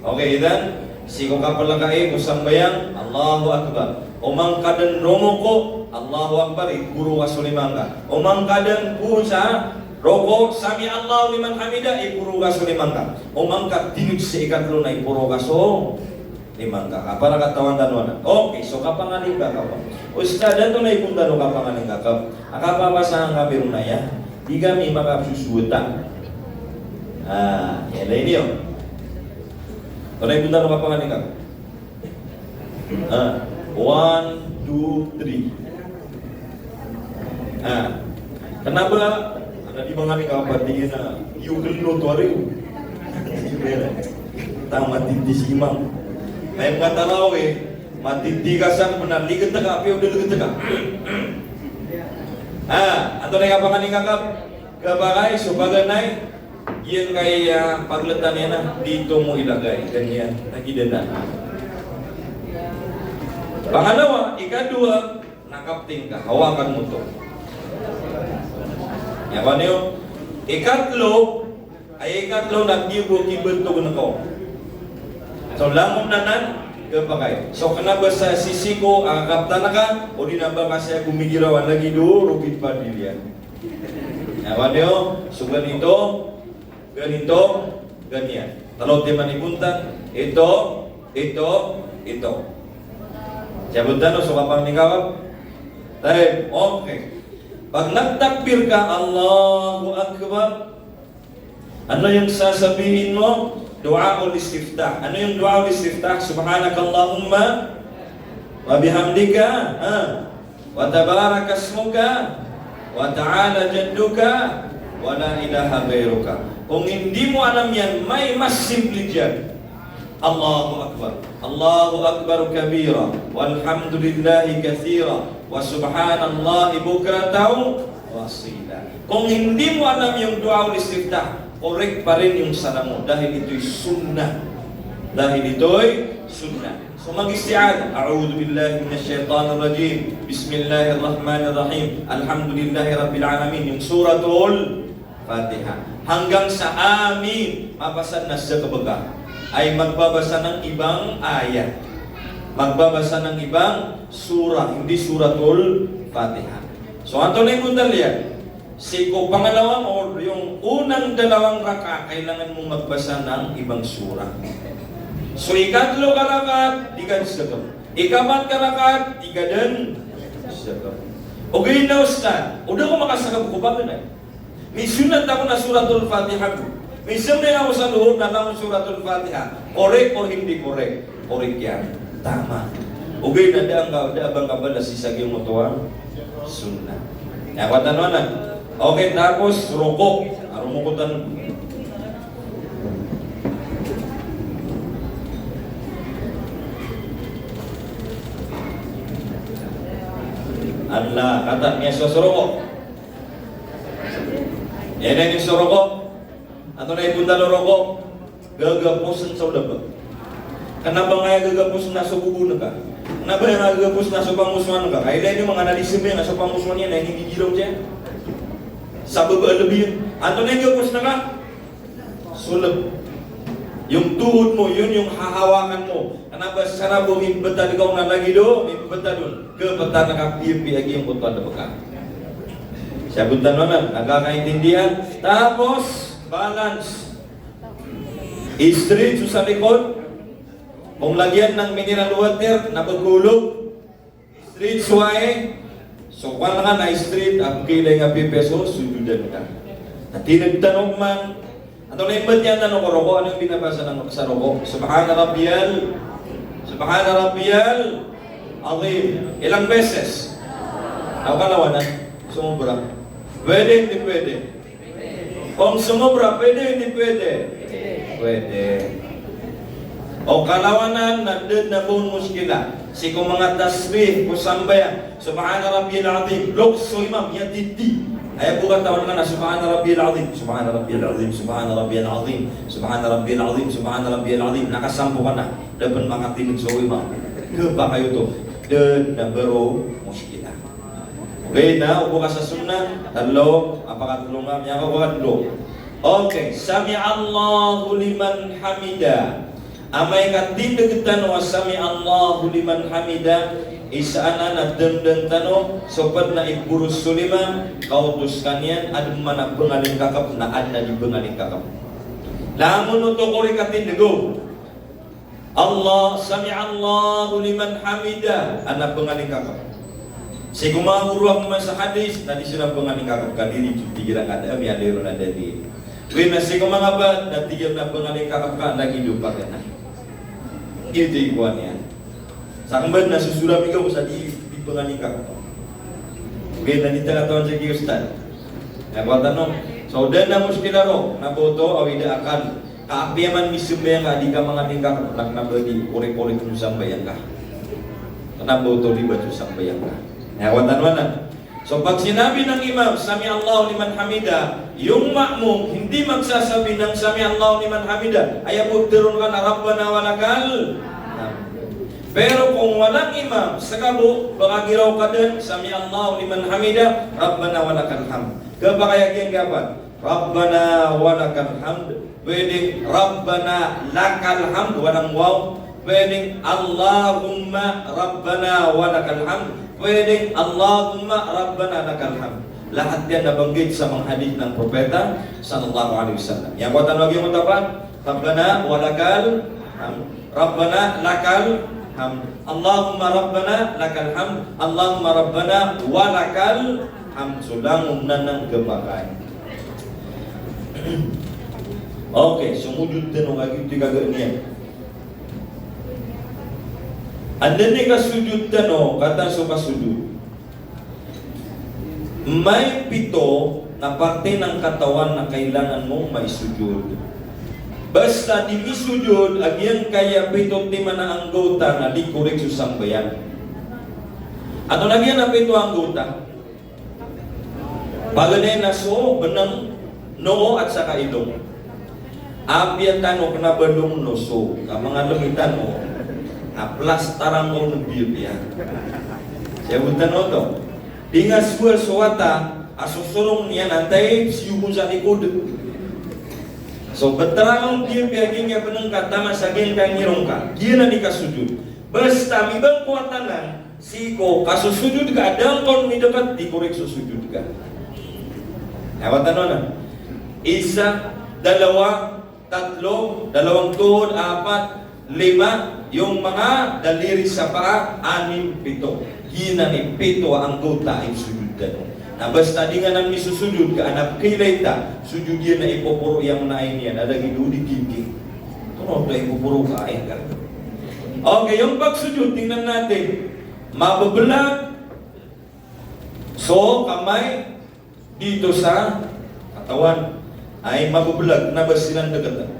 Okay, idhan, sii ko kapelekay ko sambayang, Allahu Akbar. Oman ka den romoko, Allahu Akbar, iporo ka so lima ngka. Oman ka den bo sa roko, Sami'allahu liman hamidah, iporo ka so lima ngka. Oman ka dineg sa ikatlo na iporo ka so lima ngka. Ka para katawan tano anan. Okay, so kapangaling ka kapag. Ustadh, antonaa i bontal o kapangaling ka kapag. A kapapasahan kami ron aya. Di kami makapsosowetan. Ah, ilay niyo. Antonaa i bontal o kapangaling ka? Ah, one, two, three. Ah, kena ba, kena di mangaling ka kapag di na, iyo kelo to ari. Tama titi si imam. May mga tarawe, matiti ka sa, mena liget ka, apiya o da liget ka. Ah, antonaa i kapangaling ka kapag. Khapakay so paganay, giyangkai a pagletan iyan a di tomo ilagay, ganyan, na gidanan. Pangalawa, ikadowa, na kapting ka, hawakan mo to. Aya ba niyo? Ikatlo, aya ikatlo na di bo kibentog na ko. So, langon anan, khapakay. So, kena ba sa sisii ko, a, kaptan ka, o di na ba ka saya gomigiraw a lagid o Robin Padilla. Aya ba niyo, so ganito, ganito, ganyan. Talo timan i bontal, ito, ito, ito. Siyabot tano so kapangaling ka kapag. Tayyib, okay. Pag nagtakbir ka, Allahu Akbar. Ano yung sasabihin mo? Du'aul istiftah. Ano yung du'aul istiftah? Subhanakallahumma wa bihamdika, ha? Wa tabarakasmuka, wa ta'ala jadduka, wa la ilaha ghairuka. Kung hindi mo alam yan, may mas simple dyan. Allahu Akbar. Allahu Akbar kabira. Walhamdulillahi kathira. Wa subhanallahi bukratan wa asila. Kung hindi mo alam yung du'aul istiftah, correct pa rin yung sala mo dahil ito'y sunnah. Dahil ito'y sunnah. So mag-isti'adha, "A'udhu billahi minash shaitanir rajim. Bismillahir rahmanir rahim. Alhamdulillahi rabbil alamin." Yung Suratul Fatiha. Hanggang sa amin, mapasad na sa kabaga. Ay magbabasa ng ibang ayat. Magbabasa ng ibang surah, hindi Suratul Fatiha. So, antonaa i bontal iyan? Sii ko pangalawa, o yung unang dalawang rakaat, kailangan mong magbasa ng ibang surah. So ikatlo ka rakaat, di ka dn skm. Ikapat ka rakaat, di ka dn skm. Ogaid na ustadh, o da ako makasakap ko paganay. Misonat ako na Suratul Fatiha ko. Misambayang ako sa lohor na langon Suratul Fatiha. Korek o hindi korek? Korek iyan. Tama. Ogaid na da a ngka, da a ba ngka balas sii sa giyangkoto a sunnah. Aya kowa tano anan. Okay, tapos roko. Aro mo ko tano. Allah, kata, miyasowa so roko. Aya na ini so roko. Antonaa i bontal o roko? Gagapos sa olab. Kna ba ngka aya gagapos na so bobon ka? Kna ba aya gagapos na so pamosoan ka? Kay ilay niyo manga nadi sambayang na so pamosoan iyan na inigigiraw iyan. Sabap a lbi iyan. Antonaa i gagapos na ka? So olab. Yung tuhod mo, yun yung hahawakan mo. Kna ba sa rabo mimbtad ka on na lagid o mimbtad on. Kptan ka piyapiya giyangkoto a lbi ka. Sabot tano anan, na kakaintindiyan. Tapos, balance. Straight so sa likod. Panglagian ng mineral water na pagulog. Straight so ay. So, kowan ka na straight, a pkailay nga pipiya so sujudan ka. Na tineg tano man. Antonaa i mbatiya tano ko roko, ano yung binabasa tano sa roko? Subhana Rabbiyal, Subhana Rabbiyal Azim. Ilang beses? Aw kalawanan? Sumobra. Pwede, hindi pwede? Kung sumobra, pwede, hindi pwede? Pwede. O kalawanan na da dn a ba on muskila. Sii ko manga tasbih ko sambayang, Subhana Rabbiyal Azim. Loks so imam, miyatiti. Aya bo katawan ka na Subhana Rabbiyal Azim, Subhana Rabbiyal Azim, Subhana Rabbiyal Azim, Subhana Rabbiyal Azim, Subhana Rabbiyal Azim. Na kasampo ka na. Da pn makatineg so imam. Khapakay oto. Da dn a ba roo muskila. Okay, na, o bo ka sa sunnah, tlo, a pakatlo nga, miyakakowad ko. Okay, Sami'allahu liman hamidah. Amay ka tindeg tano a Sami'allahu liman hamidah, isa anan a dndn tano, so pd na iboros so lima, kaoto skaniyan, adn man a bangaling kakp, na adn a di bangaling kakp. Langon oto ko ri ka tindeg o Allah, Sami'allahu liman hamidah, adn a bangaling kakp. Sii ko manga goro akn man sa hadis, na di siran bangaling kakp, ka di ri, tig iran ka da a miyalay ron a da di. Ogaid na sii ko manga bad, na tig iran a bangaling kakp ka, lagid o paganay. Giyoto i kowan iyan. Sakn bad na sosoram i gaw sa di, di bangaling kakp. Ogaid na di tano katawan sa giya ustadh. Aya kowa tano. So, da dn a muskila roo, na ba oto, aw ida akal. Ka apiya man misambayang ka a di ka mangaling kakp, na kna ba di korek-korek so sambayang ka. Kna ba oto libat so sambayang ka. Aya kowa tano anan. So pag sinabi ng imam, "Sami'allahu liman hamidah," yung ma'mum hindi magsasabi ng "Sami'allahu liman hamidah." Aya bo tharoon ka na, "Rabbana walakal hamd." Pero kung walang imam, ska bo, ba kagiraw ka dn, "Sami'allahu liman hamidah, Rabbana walakal hamd." Khapakay a giyangkaya a Rabbana walakal hamd. Pwedeng Rabbana lakal hamd, walang waw. Pwedeng Allahumma Rabbana walakal hamd. Pwedeng Allahumma Rabbana lakal hamd. Lahat yan nabanggit sa mga hadith ng Propeta sallallahu alaihi wasallam. Aya kowa tano lagi mutapat, Rabbana walakal hamd. Rabbana lakal hamd. Allahumma Rabbana lakal hamd. Allahumma Rabbana walakal hamd. So langon anan khapakay. Okay, sumujud tano, kagiya oto i kagaan iyan. Anda i kasujud tano, katawan so kasujud. May pito na parte ng katawan na kailangan mong maisujud. Basta di misujud a giyangkaya pito timan a anggota na di korek so sambayang. Antonaa giyangkaya pito a anggota? Paganay na so bnng, noo at saka ilong. Apiya tano kna ba dn o so, ka mangalm i tano, na plastarang ko o biyobiya. Siyabot tano oto. Di nga sowal so wata a sosolong iyan antaa i siyog on sa likod. So btrang o biyobiya giyangkaya bnng ka taman sa giyangkaya ngirong ka. Giyanan i kasujud. Basta mibang ko wata nan, sii ko kasosujud ka a da ngka on midkt, di korek so sujud ka. Aya kowa tano anan. Isa, dalawa, tatlo, dalawang tuhod, apat, Lima, yung mga daliri sa paa, anim, pito. Giyanan i pito a anggota a insujud tano. Na basta di ngka nan misosujud ka an a pkhailay ta, sujud iyan na ipoporo iyan a aya niyan na lagid o di tingting. Tonaa oto a ipoporo ka, aya ka. Okay, yung pagsujud, tingnan natin. Mabeblag so kamay dito sa katawan. Ay mabeblag, kna ba siran deketa.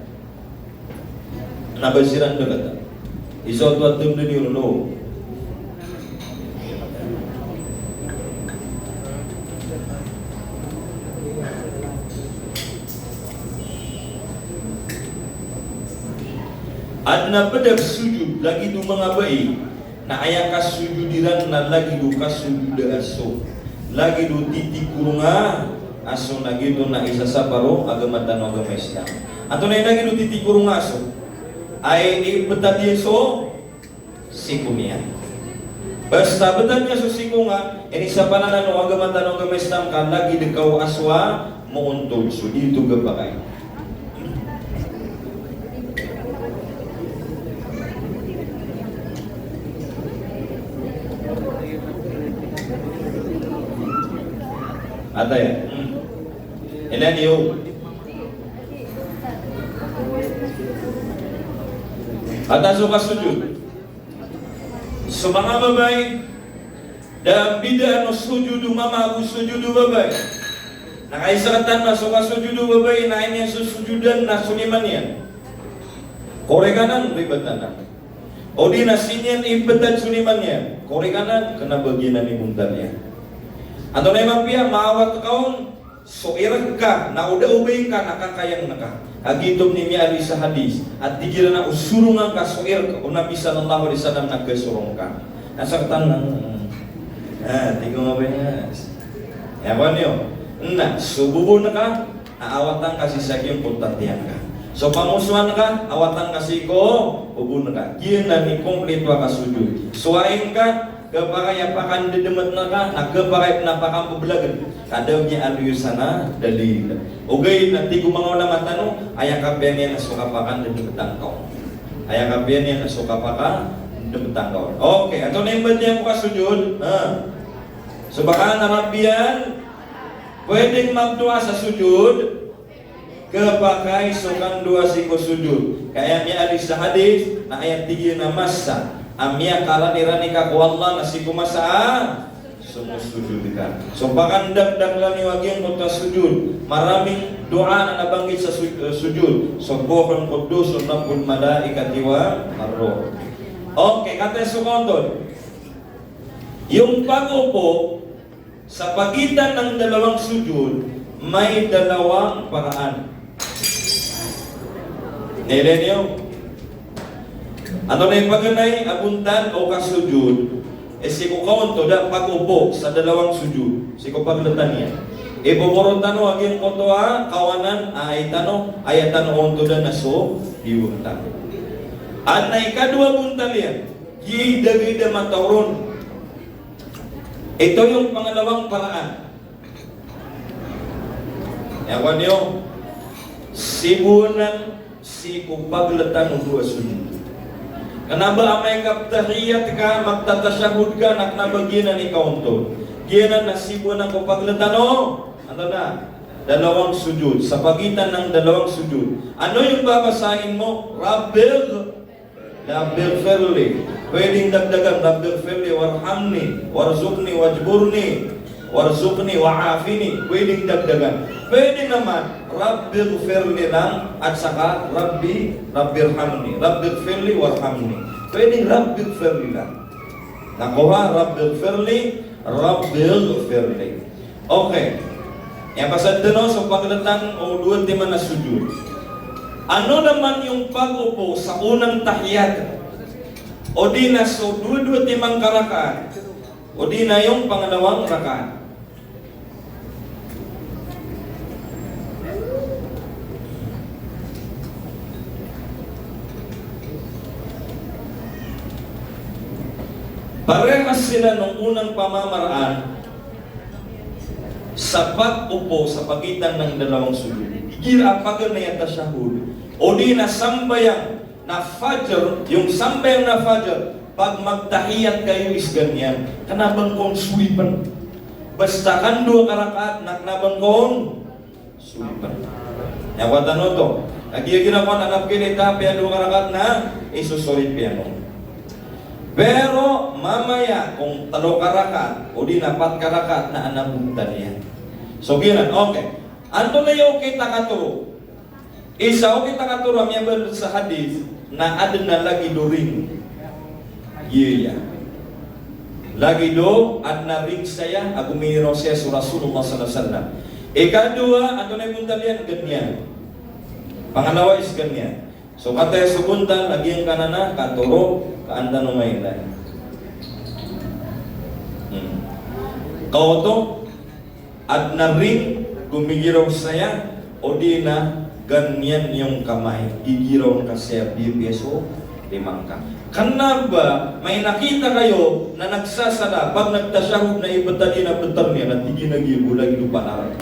Kna ba siran deketa. Isa oto a tanda niyo roo. Adn a pd a sujud, lagid o manga bai, na aya kasujud iran na lagid o kasujud a aso. Lagid o titikoronga a aso, na giyoto na isa sa paro agama tano a agama Islam. Antonaa i lagid o titikoronga a aso? Ay ibetad iyan so siko niyan. Basta betad iyan so siko nga, inisapanan o agama tano a agama Islam ka lagid ka o aso a moontol, so di oto kapakay. Ataya. Hmm. Ilan iyo? Ataya so kasujud. So manga babay, da a bidaan o sujud o mama ago sujud o babay. Na kaisa rktano na so kasujud o babay na aya niyan sosujudan na so lima niyan, korek anan, ribat anan. O di na sii niyan ibetad so lima niyan, korek anan, kna ba giyanan i bontal iyan. Antonaa i mapiya, maawat ka on, so irek ka, na o da o bai ka na kakayang ka. Kagiya oto i miyaaloy sa hadis a tig iran a o sorongan ka so irek o Nabi sallallahu alaihi wasallam na kasorong ka. Na sktano na, ah, tig o mabaya. Aya ko niyo. Na so bobon ka, na awatan ka sii sa giyangkoto a tiyan ka. So pamosoan ka, awatan ka sii ko bobon ka. Giyanan i kompleto a kasujud. So ain ka, kapakay a pakandedemet ngka, na kapakay a pakambeblag ngka. Ka da miyaaloy san a dalil. Ogaid na tig o manga ulama tano, aya kapiya niyan na so kapakandedemet angka on. Aya kapiya niyan na so kapakandedemet angka on. Okay, antonaa i mbatiya ko kasujud? Ha. Subhana Rabbiyal. Pwedeng magdoa sa sujud. Kapakay so kandoa sii ko sujud. Ka aya miyaaloy sa hadis, na aya tig iyan a masa a miyakaranirani ka ko Allah na sii ko masa a somosujud ka. So pakandakdaklan iyo a giyangkoto a sujud. Maraming doa na nabanggit sa su-, eh, sujud. Subbuhun quddusun rabbul malaikati war ruh. Okay, kataya so kaontod. Yung pag-opo, sa pagitan ng dalawang sujud, may dalawang paraan. Nailay niyo? Antonaa i paganay a bontal o kasujud, eh, sii ko kaontod a pag-opo sa dalawang sujud, sii ko pagltan iyan. Ipoporo tano a giyangkoto a kawanan, a aya tano, aya tano ontodan na so diwang tano. Adn a ikadowa a bontal iyan, gii da gii da mataw ron. Ito yung pangalawang paraan. Aya ko niyo, sibonan sii ko pagltan o dowa sujud. Kna ba amay ka tahiyat ka, magtatashahhud ka, na kna ba giyanan i kaontod. Giyanan na sibonan ko pagltan o, antonaa, dalawang sujud. Sa pagitan ng dalawang sujud. Ano yung babasahin mo? Rabbigh Rabbighfirli. Pwedeng dagdagan, Rabbighfirli warhamni, warzuqni wajburni, warzuqni wa'afini. Pwedeng dagdagan. Pwede naman, Rabbighfirli lang, at saka Rabbi, Rabbirhamni. Rabbighfirli warhamni. Pwedeng Rabbighfirli lang. Nakowa, Rabbighfirli, Rabbighfirli. Okay. Aya pasad tano so pagltan o dowa timan a sujud. Ano naman yung pag-opo sa unang tahiyat? O di na so dowa-dowa timan ka rakaat? O di na yung pangalawang rakaat? Parehas sila nung unang pamamaraan sa pag-opo sa pagitan ng dalawang sujud. Igira a paganay a tashahhud, o di na sambayang Na fajr, yung sambayang na fajr, pag magtahiyat kayo is ganyan. Kna ba ngka on solipn. Basta ka dowa ka rakaat na kna ba ngka on solipn. Aya kowan tano oto. Lagid igira kowan a na pkhailay ta apiya dowa ka rakaat na isosolip iyan on. Pero mamaya kong tlo ka rakaat, odi na pat ka rakaat na adn a bontal iyan. So giyanan, okay. Antonaa i okit a katharo? Isa okit a katharo a miyabaloy sa hadith na adn a lagid o ring. Iya, iya. Lagid o adn a ring saya a gomigiraw saya so Rasulullah sallallahu alaihi wasallam. Ikadowa, antonaa i bontal iyan? Ganyan. Pangalawa is ganyan. So kataya so bontal a giyangkanan a katharo ka an tano mailay. Hmm. Kaoto, adn a ring, gomigiraw saya, odi na ganyan yung kamay, gigiraw ka saya bibiya so lima ngka. Kna ba, may nakita kayo na nagsasala, pag nagtashahhud na ibtad iyan a btad niyan, na tig iyan a giya bo lagid o panaran.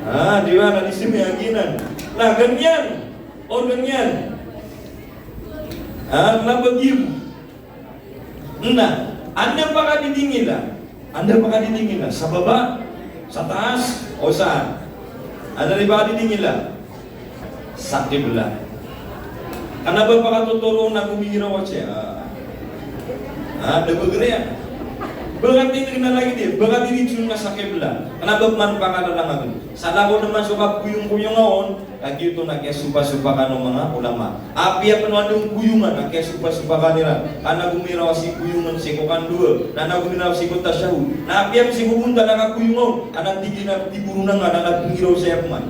Ah, di ba? Na di siya giyanan. Na ganyan. O ganyan. Ah, kna ba giya bo. Na, anda pakadidingila? Anda pakadidingila? Sa baba? Sa taas? O saan? Anda di pakadidingila? Sa qibla. Kna ba pakatotoro na gomigiraw a siya? Ah, da ba gariya? Ba ka tinignan lagid iyan, ba ka diridiyon ka sa qibla. Kna ba man pakalalangan. Sa lako naman so kagoyong-goyonga on, kagiya oto na kiyasopasopakan o manga ulama. Apiya pn o anda on goyongan, na kiyasopasopakan iran. Ka na gomiraw a sii goyongan sii ko kandowa, na, na gomiraw sii ko tashahhud. Na apiya pn sii ko bontal na kagoyongan, na tig iyan a tigoron angka, na gomiraw saya pman.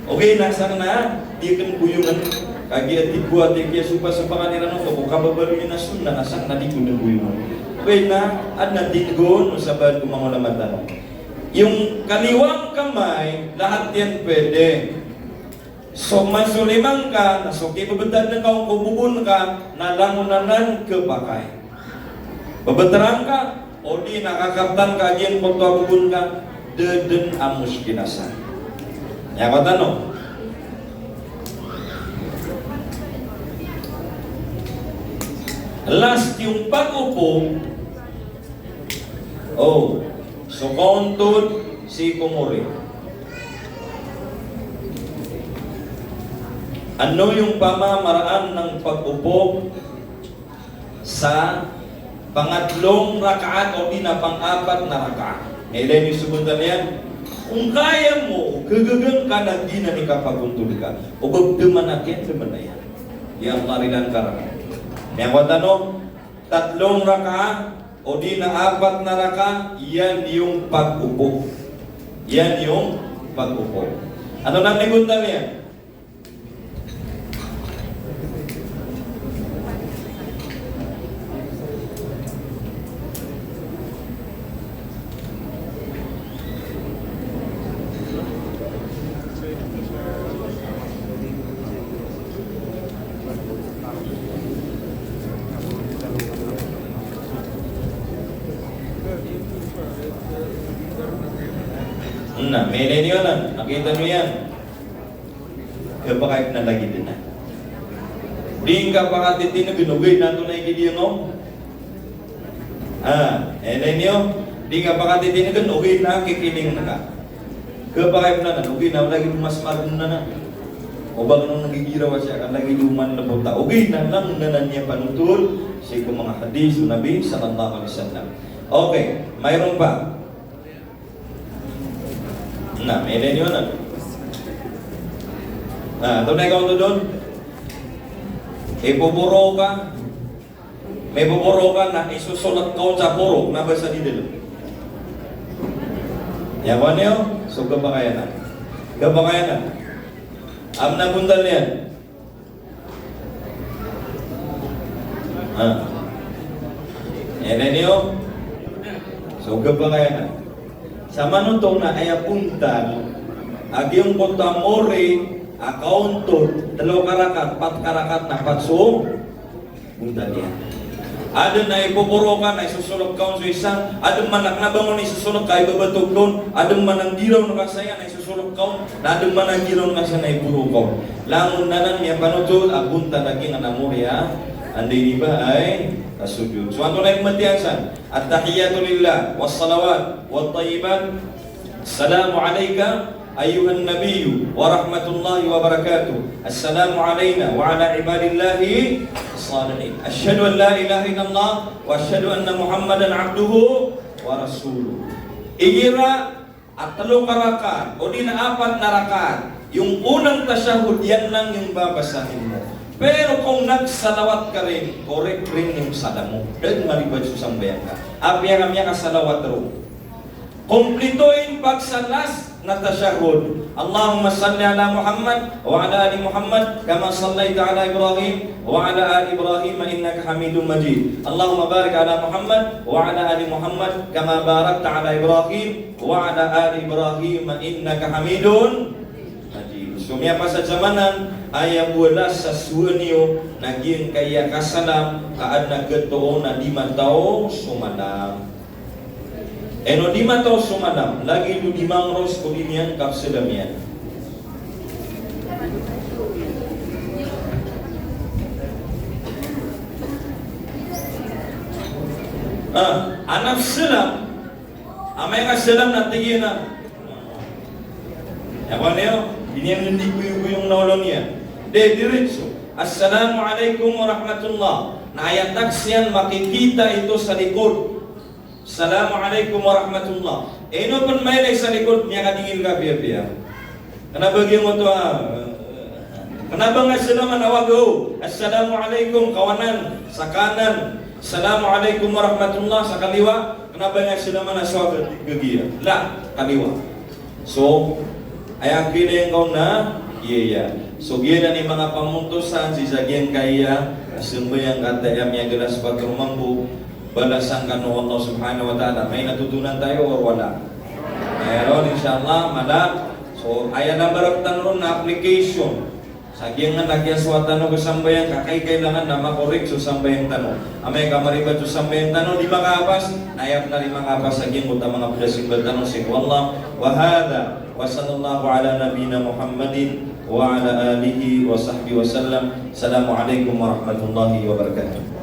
Ogaid na san na di akn goyongan. Kagiya tig o ati kiyasopasopakan iran oto ko kababaloy iyan a sunnah, na san na di akn goyongan. Ogaid na adn a tig on o sabaad ko manga ulama tano. Yung kaliwang kamay, lahat yan pwede. So man so lima ngka, na so kibebetad ngka on ko bobon ka, na langon anan khapakay. Bebetad ngka, odi na kakaptan ka giyangkoto a bobon ka, da dn a mushkil a san. Aya kowan tano. Last yung pag-opo, O, so kaontod sii ko mori. Ano yung pamamaraan ng pag-upo sa pangatlong rakaat o di na pang-apat na rakaat? Mailay niyo so bontal iyan. Kung kaya mo, gagagan ka na di na ni kapagontod ka. O ba pd man a kiyan, pd man a iyan. Aya marilan ka rakaat. Aya kowan tano, tatlong rakaat, o di na apat na rakaat, iyan yung pag-upo. Iyan yung pag-upo. Ano na ang bontal iyan? Na, mailay niyo anan, nakita niyo iyan. Khapakay pn a lagid anan. Di ngka pakatitinegn, ogaid na antonaa i kidiya ngka on. Ah, mailay niyo, di ngka pakatitinegn, ogaid na kikiling ngka. Khapakay pn anan, ogaid na lagid o mas margn anan. O ba kn on gigiraw a siya ka lagid o man lbota. Ogaid na langon anan iyan panothol sii ko manga hadith o Nabi sallallahu alaihi wasallam. Okay, mayroon pa. Na, mailay niyo anan. Na, antonaa i kaontod on? Ipoporo ka. Mipoporo ka na isosolat ka on sa poro, na ba sa di dn. Aya kowan iyo, so khapakay anan. Khapakay anan. Adn a bontal iyan. Ha. Mailay niyo. So khapakay anan. Sa manotong na aya bontal a giyangkoto a mori a kaontod, tlo ka rakaat, pat ka rakaat na pat so bontal iyan. Adn a ipoporo ka na isosolk ka on so isa, adn man a kna ba ngka on isosolk ka, ibabatog ka on, adn man a giraw ngka saya na isosolk ka on, na adn man a giraw ngka saya na iporo ka on. Langon anan miyapanothol a bontal a giyangkanan a mori a, anda ini ba ay kasojod. So antonaa i pmbatiyaa san? At-tahiyyatu lillah, was-salawat, wat-tayyibat, Assalamu alayka ayyuhan nabiyyu wa rahmatullahi wa barakatuh. Assalamu alayna wa ala ibadillahi salihin. Ashhadu an la ilaha illallah wa ashhadu anna Muhammadan abduhu wa rasuluh. Igira a tlo ka rakaat, odi na apat na rakaat, iyong onang tashahhud, iyan lang iyong babasahin mo. Pero kong nagsalawat ka rin, korek rin iyong salam mo. Da dn maribat so sambayang ka. Apiya ka miyakasalawat ron. Komplitoin pagsalas na tashahhud. Allahumma salli ala Muhammad wa ala ali Muhammad kama sallaita ala Ibrahim wa ala ali Ibrahim innaka Hamidum Majid. Allahumma barik ala Muhammad wa ala ali Muhammad kama barakta ala Ibrahim wa ala ali Ibrahim innaka Hamidun Majid. So miyapasad sa manan, aya bo a last sa sowaan iyo na giyangkaya kasalam ka adn a gatoon a di mataw so malam. Ino di mataw so malam, lagid o di mangros ko di niyan kapsalam iyan. Ah, anap salam, amay ka salam na tig iyan a. Aya ko niyo, di niyan di goyong-goyong na olo niyan. De, diretso. Assalamu alaikum warahmatullah. Na aya taksiyan makikita ito sa likod. Assalamu alaikum warahmatullah. Ino pn mailay sa likod, miyakadingil ka piyapiya. Kna ba giyangkoto a, kna ba nga salaman a wago, "Assalamu alaikum," kawanan, sa kanan, "Assalamu alaikum warahmatullah," sa kaliwa, kna ba nga salaman a so wago, giya. La, kaliwa. So, aya kini ngkaw na, iya, iya. So, giyanan i manga pamontosan sii sa giyangkaya a sambayang ka, aya miyagalas pagkaroma mambo, balasan kano o Allah subhanahu wa ta'ala. May natutunan tayo or wala? Mayroon, insha Allah, mala. So, aya na barak tano ron na application. Sa giyangkanan a kiyasowa tano ko sambayang ka, kay kailangan na makorek so sambayang tano. Amay ka maribat so sambayang tano, di makaapas, na aya pn a di makaapas sa giyangkoto a manga pd a simba tano sii ko Allah. Wa hadha, wa sallallahu ala nabiyyina Muhammadin, wa ala alihi, wa sahbihi, wa sallam. Assalamu alaikum warahmatullahi wabarakatuh.